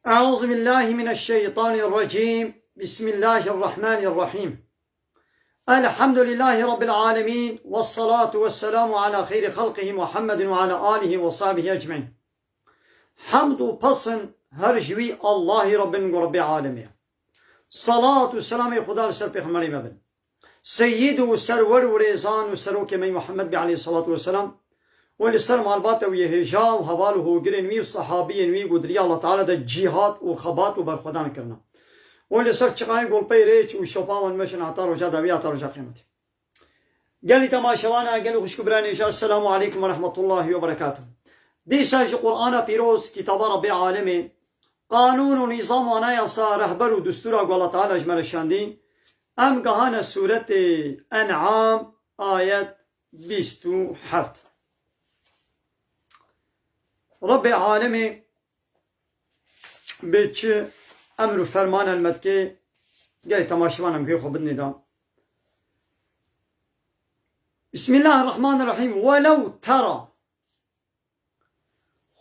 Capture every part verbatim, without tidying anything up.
أعوذ بالله من الشيطان الرجيم. بسم الله الرحمن الرحيم. الحمد لله رب العالمين، والصلاة والسلام على خير خلقه محمد وعلى آله وصحبه أجمعين. Hemd û pesn her ji wî Allahî Rabbin û Rabbê alemê ye. Salat û selamê Xuda li ser Pêxemberê me bin. Seyyid û serwer û rêzan û serokê me Muhammed bî aleyhissalatu vesselam û li ser malbata wî yê hêja û heval û hogirên wî û sehabiyên wî ku di riya Allah Teala de cîhad û xebat û berxwedan kirine. Û li ser çiqayên golpeyê rêç û şopa wan meşin heta roja dawî, heta roja qiyameti. Gelî temaşevana, gelî xwişk û birayên hêja, Esselamu aleykum ve rahmetullahi ve berekatuh. Dîsa ji Qur'ana pîroz, kitaba Rabbê alemê, qanûn û nîzam û anayasa, rehber û destûra ku Allah Teala ji me re şandî, em gehane sûretê En'am, ayet bîst û heft. Rabbê alemê bi çi emr û ferman helmet ke, gelê temaşevan em guhê xwe bidinê da. Bismillahirrahmanirrahîm. Welew tera.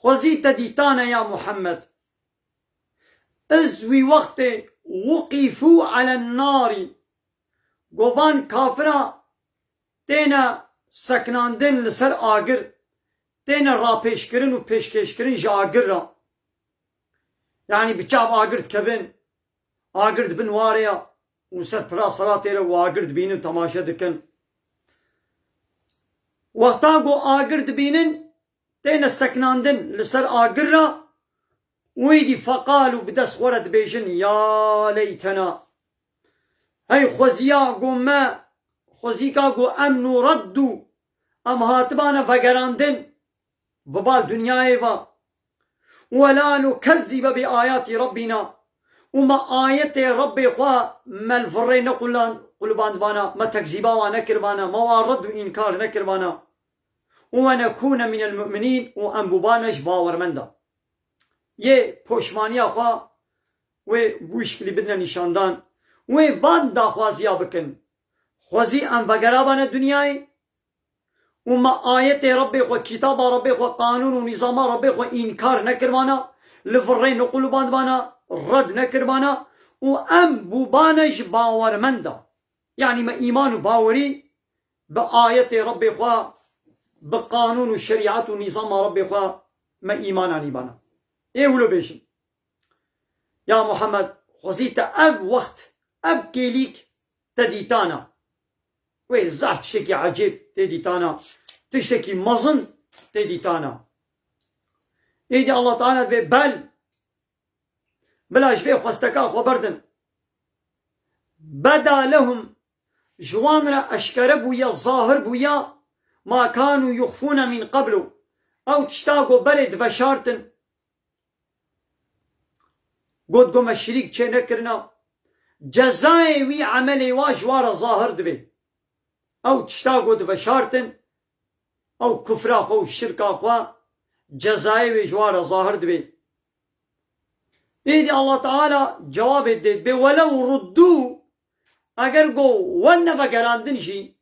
Xwezî te dîtane ya Muhammed. Iz wî wextê wuqîfû elen narî. Govan kafira têne seknandin li ser agir, têne rapêşkirin û pêşkêşkirin ji agir re. Yanî bi çav agir dikevin, agir dibin warê ya û ser pira seratê re û agir dibînin, temaşe dikin. Wexta ku agir dibînin, têne seknandin li ser agir re, wî dî feqalû bi dest xwe re dibêjin, ya leytena. Hey xweziya ku me, xwezîka ku em nûreddû, em hatibane vegerandin, bi bal dinyayê ve. Ve la nukezzibe bi ayati Rabbina. Û me ayetê Rabbê xwe me li virrê nequlan-, qulibandibana, me tekzîba wan nekiribana, me wan red û înkar nekiribana. Û ve nekûne minel mu'minîn, û em bûbane ji bawermenda. Yê poşmaniya xwe wê bû şikilî bidine nîşandan. Wê van daxwaziya bikin. Xwezî em vegerabane dinyayê û me ayetê Rabbê xwe, kitaba Rabbê xwe, qanûn û nîzama Rabbê xwe înkar nekiribana, li virrê nequlibandibana, red nekiribana û em bûbane ji bawermenda. Yanî me îman û bawerî bi ayetê Rabbê xwe, bi qanûn û şerîet û nîzama Rabbê xwe me îman anîbana. Ê wilo bêjin. Ya Muhammed, xwezî te ev wext, ev kêlîk te dîtana. Wê zehf tiştekî ecêb tê dîtana. Tiştekî mezin tê dîtana. Êdî Allah Teala dibê bel. Bila ji vê xwesteka xwe berdin. Beda lehum, ji wan re eşkere bûye, zahir bûye, ma kanu yuxfûne min qeblu. Ew tişta ku berê diveşartin. Got, got me şirîk çê nekirina. Cezayê wî emelê wa ji wa re zahir dibe. Ew tişta ku diveşartin, ew kufra xwe û şirka xwe, cezayê wê ji wa re zahir dibe. Êdî Allah Teala cewabê dê, bê welew ruddû, eger go wen nevegerandin jî,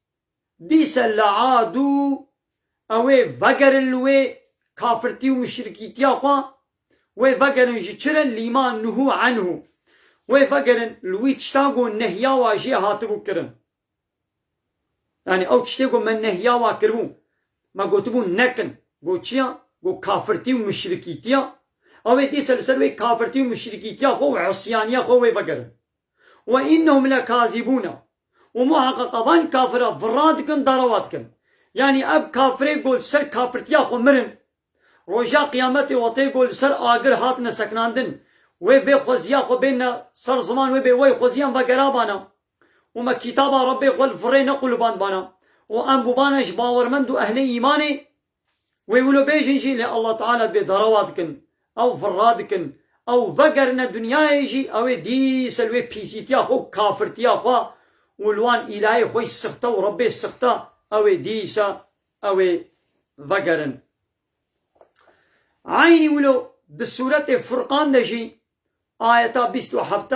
dîse leadû, ew ê vegerin li wê kafirtî û muşrikîtiya xwe, wê vegerin ji çi re, lîma nuhû enhû. Wê vegerin li wî tişta ku nehya wa jê hatibû kirin. Yanî ew tiştê ku me nehya wa kiribû, me gotibû nekin. Got çi ya? Got kafirtî û muşrikîtiya. Ew ê dîse li ser wê kafirtî û muşrikîtiya xwe û isyaniya xwe wê vegerin. Ve innehum lekazibûne. Û muheqeq evan kafira vira dikin, derewa dikin. Yanî ev kafirê ku li ser kafirtiya xwe mirin, roja qiyametê wextê ku li ser agir hatine seknandin, wê bê xweziya xwe bêne ser ziman, wê bê wey xweziyan vegerabana. Û me kitaba Rabbê xwe li virê nequlibandbana. Û em bûbane ji bawermend û ehlê îmanê. Wê wilo bêjin jî, lê Allah Teala dibê derewa dikin, ew vira dikin, ew vegerine dinyayê jî, ew ê dîse li wê pîsîtiya xwe û kafirtiya xwe û li wan îlahê xwe sixte û Rebbê sixte, ew ê dîse ew ê vegerin. Eynî wilo di sûretê Furqan de jî ayeta bîst û heft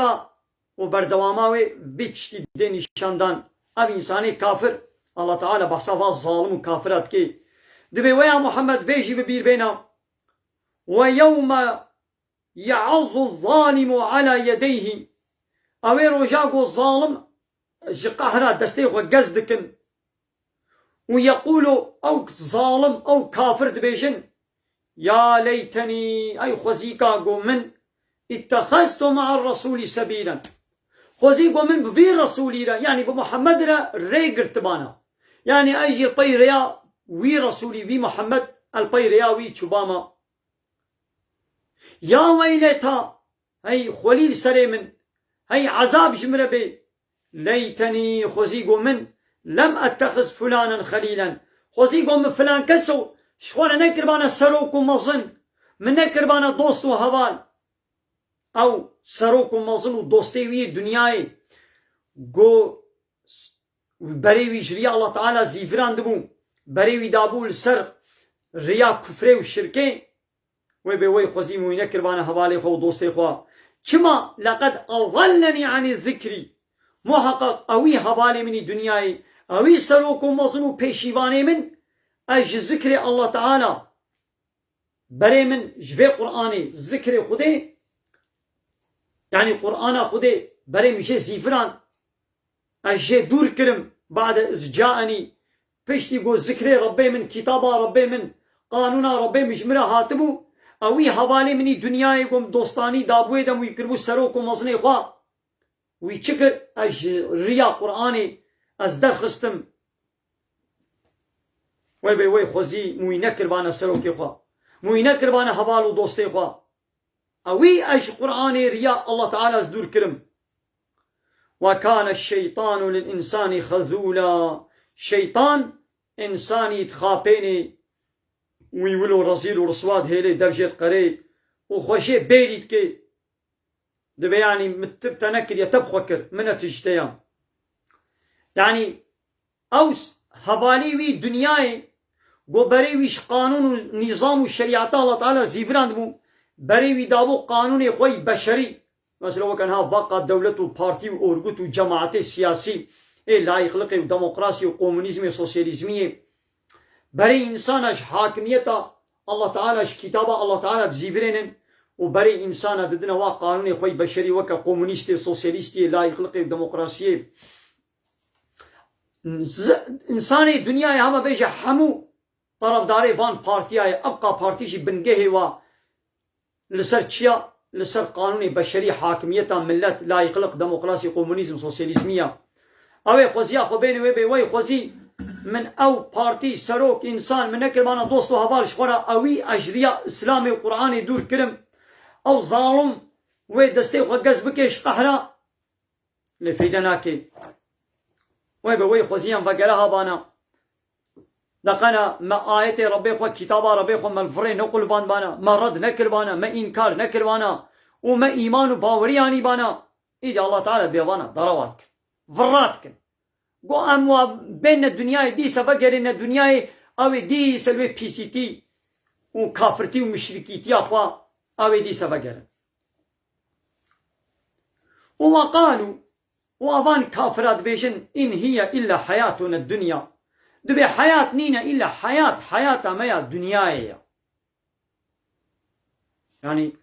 û berdewama wê vî tiştî dê nîşandan. Ev însanê kafir, Allah Teala behsa va zalim û kafira dikê. Dibê we ya Muhammed vê jî bi bîr bêna. Ve yewme يعض الظالم على يديه. Ew ê roja ku zalim ji qehra destê xwe gez dikin. Û yekûlu, ew zalim, ew kafir dibêjin, ya leytenî, ey xwezîka ku min, ittexeztu me'er resûlî sebîlen. Xwezî ku min bi vî resûlî re, yanî bi Muhammed re rê girtibana. Yanî ez jî pey rêya wî resûlî, wî Muhammed, el pey rêya wî çûbama. Ya weyleta, hey xwelî li serê min, hey ezab ji min re bê. Leytenî, xwezî ku min, lem ettexiz fulanen xelîlen. Xwezî ku min filan keso ji xwe re nekiribane serok û mezin, min nekiribane dost û heval. Ew serok û mezin û dostê wî yê dinyayê ku berê wî ji riya Allah Teala zîvirandibû, berê wî dabû li ser riya kufrê û şirkê, wê bê wey xwezî min wî nekiribane hevalê xwe û dostê xwe. Çima? Leqed adallenî anî zikrî. Muheqeq ewî hevalê min î dinyayê, ewî serok û mezin û pêşîvanê min, ez ji zikrê Allah Teala, berê min ji vê Qur'anê, zikrê Xwedê, yanî Qur'ana Xwedê berê min jê zîviran, ez jê dûr kirim, bade iz caenî, piştî ku zikrê Rebbê min, kitaba Rebbê min, qanûna Rebbê min ji min re hatibû, ewî hevalê min î dinyayê ku min dostanî dabûyê de min wî kiribû serok û mezinê xwe. Wî çi kir? Ez ji riya Qur'anê ez derxistim. Wê bê wey xwezî min wî nekiribane serokê xwe. Min wî nekiribane heval û dostê xwe. Ewî ez ji Qur'anê riya Allah Teala ez dûr kirim. Ve kâne şeytanu lil insani xezûla. Şeytan insanî dixapênê, wî wilo rezîl û riswa dihêlê, dev jê diqerê û xwe jê bêrî dikê. Dibê, yanî, min tu te nekiriye, te bi xwe kir, min ne tu ji te ya. Yanî, ew s-, hevalî wî dinyayê, ku berê wî ji qanûn û nîzam û şerîeta Allah Teala zîvirandibû, berê wî dabû qanûnê xwe yî beşerî. Mesela weke niha vaqa dewlet û partî û orgut û cemaetê siyasî ê layîqliqê û demokrasî û komunîzmê, sosyalîzmiyê. Berê însana ji hakimiyeta Allah Teala, ji kitaba Allah Teala dizîvirênin û berê însana didine wa qanûnê xwe yî beşerî weke komunîstê, sosyalîstiyê, layîqliqê û demokrasiyê. Z-, însanê dinyayê hema bêje hemû tarafdarê van partiya ye, ebqa partî jî bingehê wa li ser çi ya? Li ser qanûnê beşerî, hakimiyeta milet, layîqliq, demokrasî, komunîzm, sosyalîzmî ya. Ew ê xweziya xwe bêne wê bê, wey xwezî min ew partî, serok, însan, min nekiribana dost û heval ji xwe re, ewî ez ji riya Îslamê û Qur'anê dûr kirim. Ew zalim wê destê xwe gez bike ji qehra. Lê feyde nake. Wê be, wey xweziyan vegere habana. Deqena me ayetê Rebbê xwe, kitaba Rebbê xwe me li virê nequlbandbana, me red nekiribana, me înkar nekiribana û me îman û bawerî anîbana. Îdî Allah Teala dibê vana derawa dikin. Virra dikin. Go em wa bên ne dinyayê, dîse vegerên ne dinyayê, ew ê dîse li wê pîsîtî û kafirtî û muşrikîtiya xwe ew ê dîse vegerin. Û we qalû, û avan kafira dibêjin, "In hiye illa hayatuna dunya." Dibê heyat nîne, îlla heyat, heyata me ya dinyayê ya. Yanî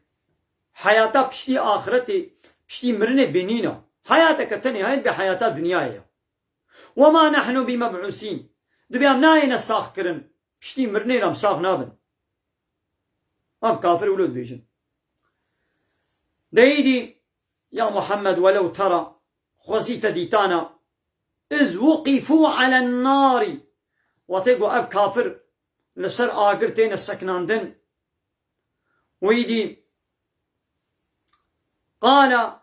heyata piştî axiretê, piştî mirinê bê nîne. Heyateke tenê heye, dibê heyata dinyayê ya. "Ve ma nahnu bimeb'usîn." Dibê em nayêne sax kirin. Piştî mirinê re em sax nabin. Em kafir wilo dibêjin. De îdî, ya Muhammed, welew tera, xwezî te dîtana, iz wuqîfû elen narî, wextê ku ev kafir li ser agir têne seknandin, û îdî, qala,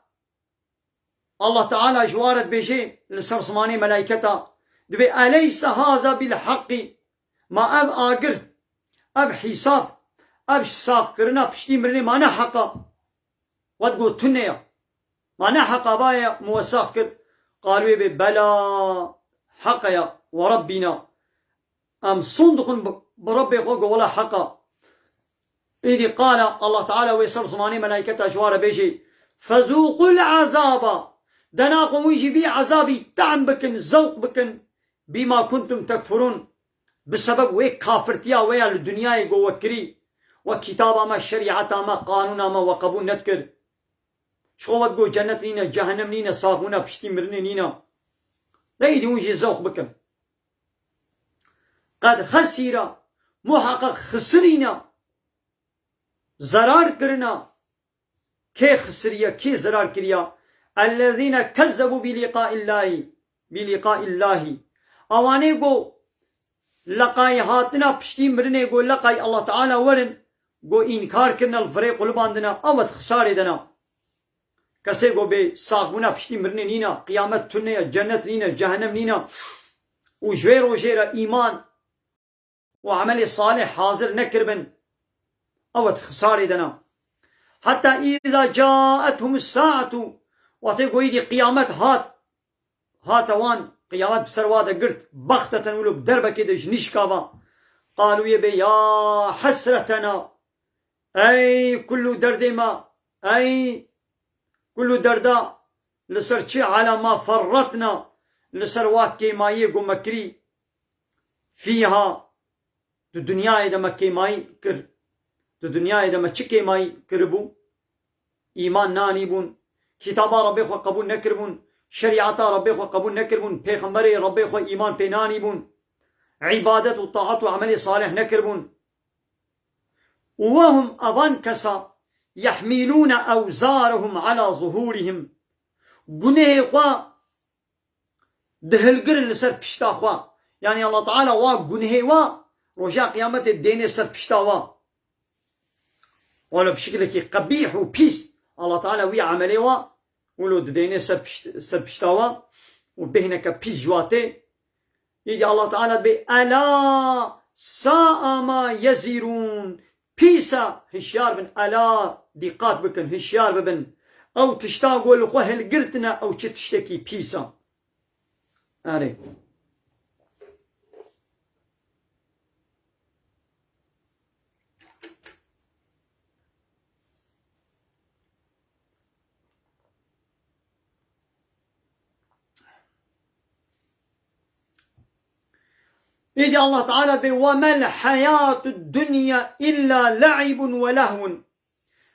Allah Teala ji wan re dibêje li ser zimanê melayketa, dibê, "Eleyse haza bil heqî?" Ma ev agir, ev hîsab, ev saxkirina piştî mirinê ma ne heq a? Wet got, "Tune ya." Ma ne heq a, vaye min we sax kir? Qalû wê bê, "Bela, heq e ya, we Rebbîna." Em sûn dixwin bi, bi Rebbê xwe, go wela heq a. Îdî qala Allah Teala wê ser zimanê melayketa ji wan re bêjê, "Fezûqul azaba." Dena ku hûn jî vî ezabî tehm bikin, zewq bikin. "Bîma kuntum tekfurûn." Bi sebeb wê kafirtiya we ya li dinyayê go we kirî. We kitaba me, şerîeta me, qanûna me we qebûl nedikir. Ji xwe we digot cennet nîne, cehennem nîne, saxbûna piştî mirinê nîne. De îdî hûn jî zewq bikin. Qed xesîra, muheqeq xisirîne, zerar kirine. Kê xisiriye, kê zerar kiriye? Ellezîne kezzebû bi lîqaillahî, bi lîqaillahî. Awanê go leqayî hatina piştî mirinê go leqayî Allah Teala werin, go înkar kirine, li virê qulibandine, ew di xisarê de ne. Kesê go bê saxbûna piştî mirinê nîne, qiyamet tune ye, cennet nîne, cehennem nîne û ji wê rojê re îman û emelê salih hazir nekiribin, ew di xisarê de ne. Heta îza caethum saetu, wextê go îdî qiyamet hat, hate wan, qiyamet bi ser wa de girt, bexteten wilo bi derbekê de ji nîşka ve. Qalû yê bê ya hesretena, ey kulû derdê me, ey kulû derda, li ser çi ala ma ferretna, li ser wa kêmayiyê ku me kirî, fîha, di dinyayê de me kêmayî kir. Di dinyayê de me çi kêmayî kiribû? Îman nanîbûn, kitaba Rebbê xwe qebûl nekiribûn, şerîeta Rebbê xwe qebûl nekiribûn, pêxemberê Rebbê xwe îman pê nanîbûn, îbadet û taat û emelê salih nekiribûn. Û wehum, evan kesa, yehmîlûne ewzarehum ala zuhûrihim, gunehê xwe dihilgirin li ser pişta xwe. Yanî Allah Teala wa gunehê wa roja qiyametê dêne ser pişta wa. Wala bi şekilekî qebîh û pîs. Allah Teala wî emelê wa wilo didêne ser pişt-, ser pişta wa û bêhneke pîs ji wa tê. Îdî Allah Teala dibê, ela sa'a ma yezîrûn. Pîs e, hişyar bin. Ela, dîqat bikin, hişyar bibin. Ew tişta ku li xwe hilgirtine, ew çi tiştekî pîs e. Erê. Îdî Allah Teala dibê, "Ve mel hayatud dunya illa le'ibun ve lehvun."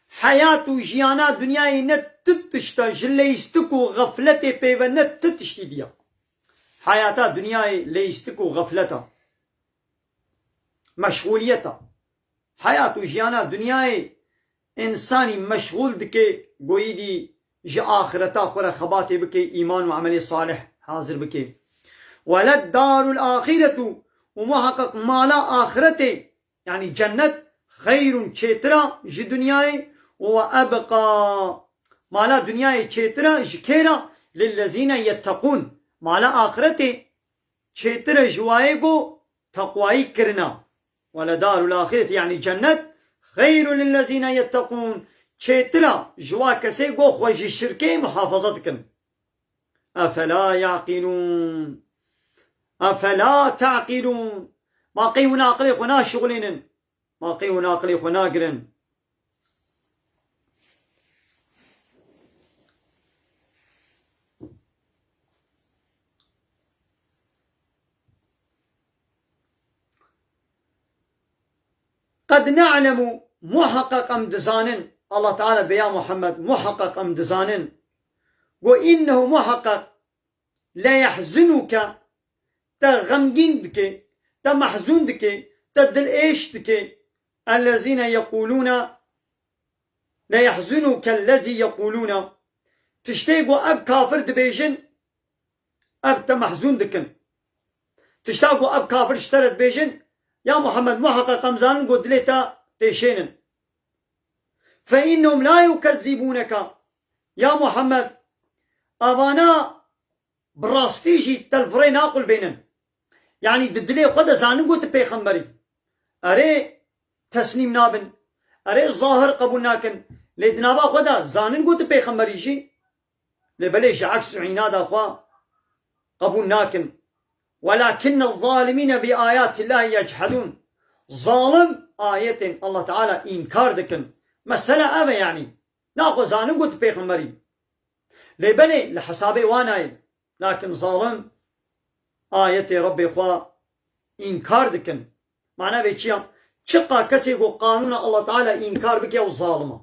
Heyat û jiyana dinyayê ne ti tişt e, ji leyîstik û xefletê pê ve ne ti tiştî diya. Heyata dinyayê leyîstik û xeflet e. Meşxûliyet e. Heyat û jiyana dinyayê însanî meşxûl dike, goyî dî ji axireta xwe re xebatê bike, îman û emelê salih hazir bike. Weleddarul axiretu, û muheqeq mala axiretê, yanî cennet, xeyrun, çêtir e ji dinyayê, û we ebqa, mala dinyayê çêtir e ji kê re? Lillezîne yetteqûn, mala axiretê çêtir e ji wayê ku teqwayî kirine. Weledarul axireti, yanî cennet, xeyrun lillezîne yetteqûn, çêtir e ji wa kesê ku xwe ji şirkê muhafaza dikin. Efela yaqilûn. Efela taqilûn. Ma qey hûn aqilê xwe naşixulînin? Ma qey hûn aqilê xwe nagirin? Qed ne'lemu, muheqeq em dizanin, Allah Teala dibê ya Muhammed, muheqeq em dizanin, ku innehu, muheqeq, leyehzunuke, te xemgîn dike, te mehzûn dike, te dilêş dike, ellezîne yeqûlûne, leyehzunuke ellezî yeqûlûne, tiştê ku ev kafir dibêjin, ev te mehzûn dikin. Tişta ku ev kafir ji te re dibêjin, ya Muhammed, muheqeq em zanin ku dilê te têşênin. Fe innehum la yukezzibûneke. Ya Muhammed, evana bi rastî jî te li virê naqulbênin. Yanî di dilê xwe de zanin ku tu pêxember î. Erê, teslîm nabin. Erê, zahir qebûl nakin. Lê di nava xwe de zanin ku tu pêxember î jî. Lê belê ji eks û înada xwe qebûl nakin. Welakinne zalimîne bi ayatillahî yechedûn. Zalim ayetên Allah Teala înkar dikin. Mesele ev e yanî. Naxwe zanin ku tu pêxember î. Lê belê li hesabê wan nayê. Lakin zalim ayetê Rebbê xwe înkar dikin. Mana vê çi ya? Çiqa kesê ku qanûna Allah Teala înkar bike, ew zalim e.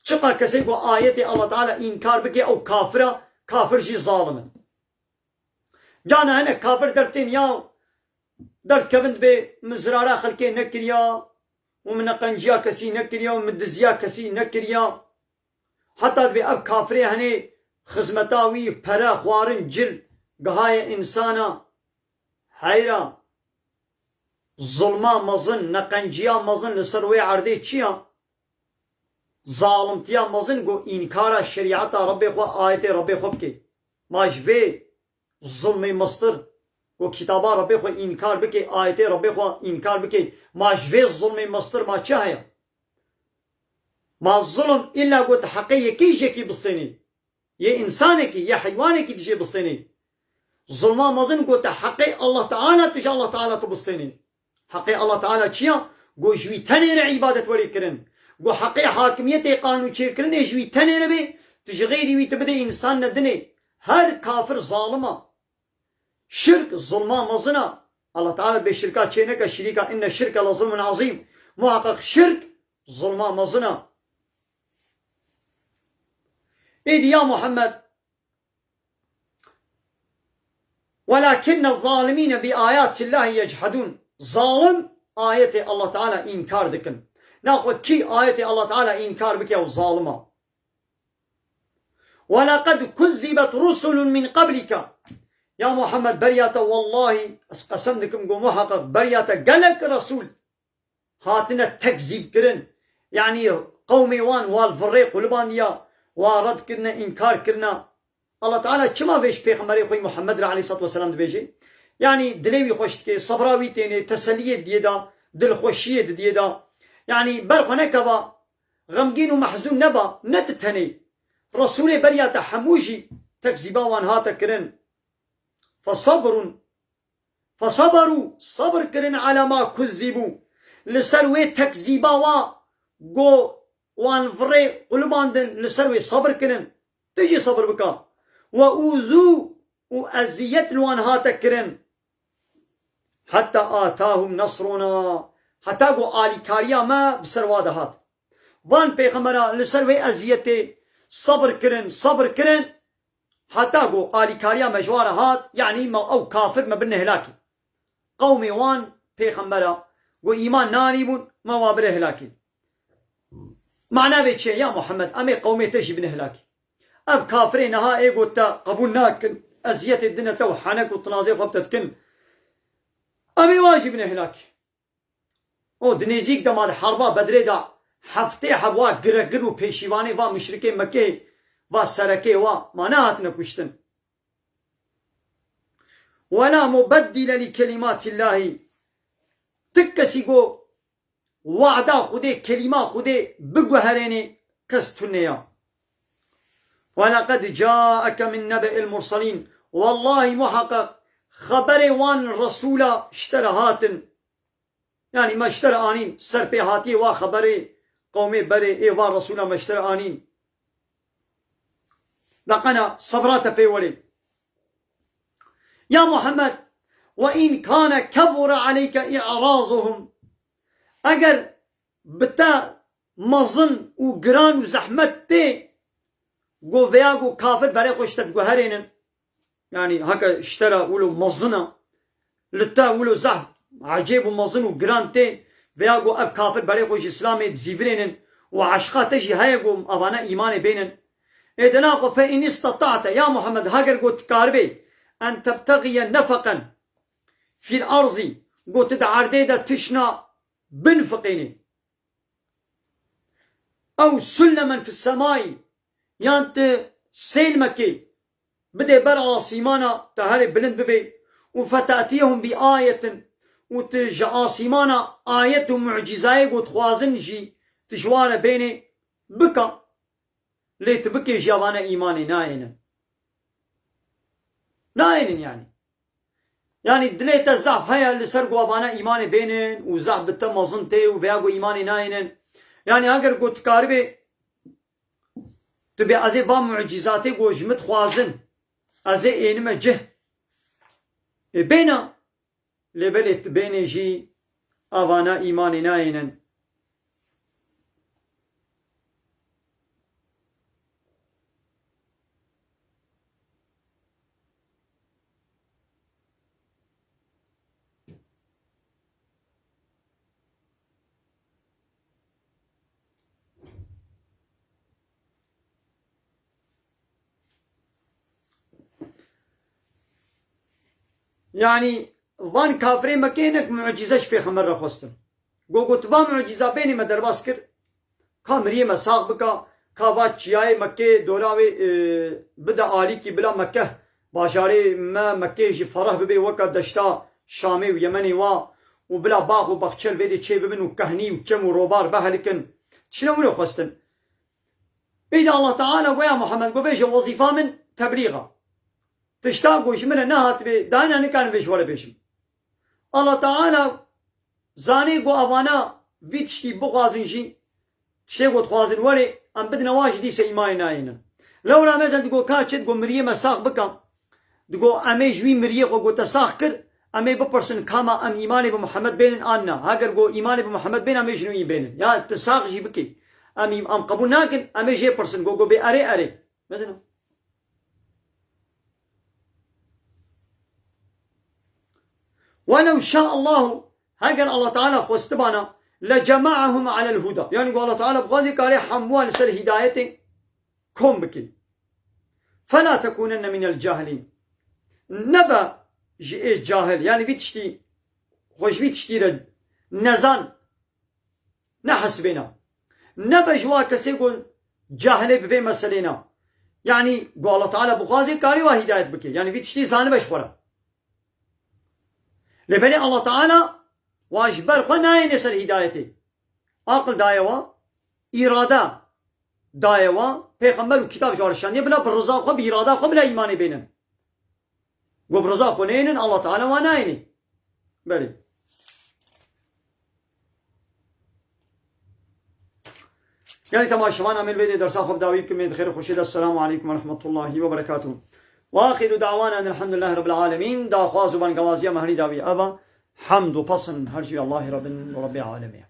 Çiqa kesê ku ayetê Allah Teala înkar bike, ew kafir e, kafir jî zalim e. Cana hinek kafir dertên ya derdkevin dibê, min zirara xelkê nekiriya û min neqenciya kesî nekiriya û min diziya kesî nekiriya. Heta dibê ev kafirê henê xizmeta wî, pere, xwarin, cil, gihaye însana. Heyra, zulma mezin, neqenciya mezin li ser wê erdê çi ya? Zalimtiya mezin ku înkara şerîeta Rebbê xwe, ayetê Rebbê xwe bike. Ma ji vê zulmê mestir ku kitaba Rebbê xwe înkar bike, ayetê Rebbê xwe înkar bike, ma ji vê zulmê mestir ma çi heye? Ma zulm îlla ku tu heqê yekî jekî bistênî, yê însanekî, yê heywanekî tu jê bistênî. Zulma mezin ku tu heqê Allah Teala, tu ji Allah Teala tu bistênî. Heqê Allah Teala çi ya? Ku ji wî tenê re îbadet werê kirin. Ku heqê hakimiyetê, qanûnçêkirinê ji wî tenê re bê, tu ji xeyrî wî tu bidê însan ne dinê. Her kafir zalim e. Şirk zulma mezin e. Allah Teala bê şirka çê neke, şirîka, inne şirke le zulmun azîm. Muhaqqeq şirk zulma mezin e. Êdî ya Muhammed, "Welakinne zalimîne bi ayatillahi yechedûn." Zalim ayetê Allah Teala înkar dikin. Naxwe kî ayetê Allah Teala înkar bike, ew zalim e. "Welaqad kuzzibet rusulun min qablika." Ya Muhammed, beriya te, wellahî, ez qesem dikim ku muheqeq beriya te gelek resûl hatine tekzîb kirin. Yanî qewmê wan wa li virê qulibandiya, wa red kirine, înkar kirine. Allah Teala çima vê ji Pêxemberê xwe Muhammed re aleyhissalatu vesselam dibêje? Yanî dilê wî xweş dike, sebra wî têne, teselliyê diyê da, dilxweşiyê didiyê da. Yanî ber xwe nekeva, xemgîn û mehzûn neba, ne tu tenê. Resûlê beriya te hemû jî tekzîba wan hate kirin. Fesabrun, fesaberu, sabir kirin, ala ma kuzzîbû. Li ser wê tekzîba wa go wan virê qulibandin, li ser wê sabir kirin. Tu jî sabir bika. Ve ûzû, û eziyet li wan hate kirin. Heta atahum nasruna, heta ku alîkariya me bi ser wa de hat. Van pêxembera li ser wê eziyetê sabir kirin, sabir kirin, heta ku alîkariya me ji wa re hat, yanî me ew kafir me birine hilakî. Qewmê wan pêxembera ku îman nanîbûn, me wa bire hilakî. Mana vê çi ye ya Muhammed? Em ê qewmê te jî bine hilakî. Ev kafirê niha ê got te qebûl nakin, eziyetê dine te û henek û tinazê xwe bi te dikin. Em ê wan jî bine hilakî. O di nêzîk de ma di herba Bedrê de heftê heb wa giregir û pêşîvanê va muşrikê Mekê, va serekê wa ma nehatine kuştin. Wela mubeddile li kelimatillahi. Ti kesî go wada Xwedê, kelîma Xwedê biguherênê, kes tune ya. Wela qed caeke min nebe'il murselîn. Wellahî muheqeq xeberê wan resûla ji te re hatin. Yanî me ji te re anîn, serpêhatiyê wa xeberê qewmê berê ê va resûla me ji te re anîn. Deqena sebra te pê werê. Ya Muhammed, ve in kane kebure aleyke i'razuhum. Eger bi te mezin û giran û zehmet tê, go veya go kafir berê xwe ji te diguherênin. Yanî heke ji te re wilo mezin e, li te wilo zehf ecêb û mezin û giran tê, veya go ev kafir berê xwe ji Îslamê dizîvirênin û eşqa te jî heye go evane îmanê bênin. Ê dina xwe fe in istata'te, ya Muhammed, heger go dikaribê, en tebtexiye nefeqen fîl arzî, go tu di erdê de tişna binfiqênî. Ew sullemen fis semai, yan tu sêlmekê bidê ber asîmana, te herê bilind bibê, û fetatiyehum bi ayetin, û tu ji asîmana ayet û mucîzayê ku dixwazin jî tu ji wan re bênê, bika. Lê tu bikê jî, evane îmanê nayênin. Nayênin yanî. Yanî dilê te zehf heye li ser ku evane îmanê bênin û zehf bi te mezin tê û veya ku îmanê nayênin. Yanî heger ku tu karibê, tu bê ez ê va mucîzatê ku ji min dixwazin, ez ê ênime cih. Ê bêna, lê belê tu bênê jî, Avana îmanê nayênin. Yanî van kafirê Mekkê hinek mucîze ji pêxember re xwestin. Got, got, va mucîza bênê me derbas kir. Ka miriyê me sax bika, ka va çiyayê Mekkê dora wê, e, bide alîkî, bila Mekke bajarê me Mekkê jî fereh bibe weke deşta Şamê û Yemenê wa û bila bax û baxçe li vê dê çê bibin û kehnî û çem û robar bihelikin. Tiştine wilo xwestin. Îda Allah Teala goya Muhammed, go bêje wezîfa min teblîg a. Tişta ku ji min re nehatibê dayîna nikarim vê ji we re bêjim. Allah Teala zanê ku avana vî tiştî bixwazin jî, tiştê ku dixwazin werê, em bidine wan jî dîse îmanê nayênin. Lewra mezin digo ka çi digo miriyê me sax bika. Digo em ê ji wî miriyê xwe ku te sax kir, em ê bipirsin ka ma em îmanê bi Muhammed bênin an na. Heger ku îmanê bi Muhammed bênin, em ê ji nû wî bênin. Ya tu sax jî bikî. Em, em qebûl nakin, em ê jê pirsin. Go, go bê erê, erê. Mezin. Welew şa Allahu, heger Allah Teala xwestibana, le cemaahum alel huda. Yani ku Allah Teala bixwazî karê hemû li ser hidayetê kom bikî. Fela tekunenne minel cahilîn. Nebe ji ê cahil, yani vî tiştî, xwe ji vî tiştî re nezan, nehesibêna. Nebe ji wa kesê ku cahilê bi vê meselê ne. Yani ku Allah Teala bixwazê karê wa hidayet bike. Yani vî tiştî zanibe ji xwe re. Lê belê Allah Teala wa ji ber xwe nayêne ser hidayetê. Aqil daye wa, îrade daye wa, pêxember û kitab ji wa re şandiye, bila bi riza xwe, bi îrada xwe, bila îmanê bênin. Ku bi riza xwe neynin, Allah Teala wa nayêne. Belê. Gelî temaşevan, em ê li vê dê dersa xwe bi dawî bikin, em ê di xêr û xweşiyê de. Esselamu aleykum ve rahmetullahi ve berekatuhu. Ve axiru da'wana enelhamdülillahi rabbil alemin. Daxwaz û bangewaziya me herî dawî ev e. Hemd û pesn her jî Allahê Rabbin û Rabbê alemê.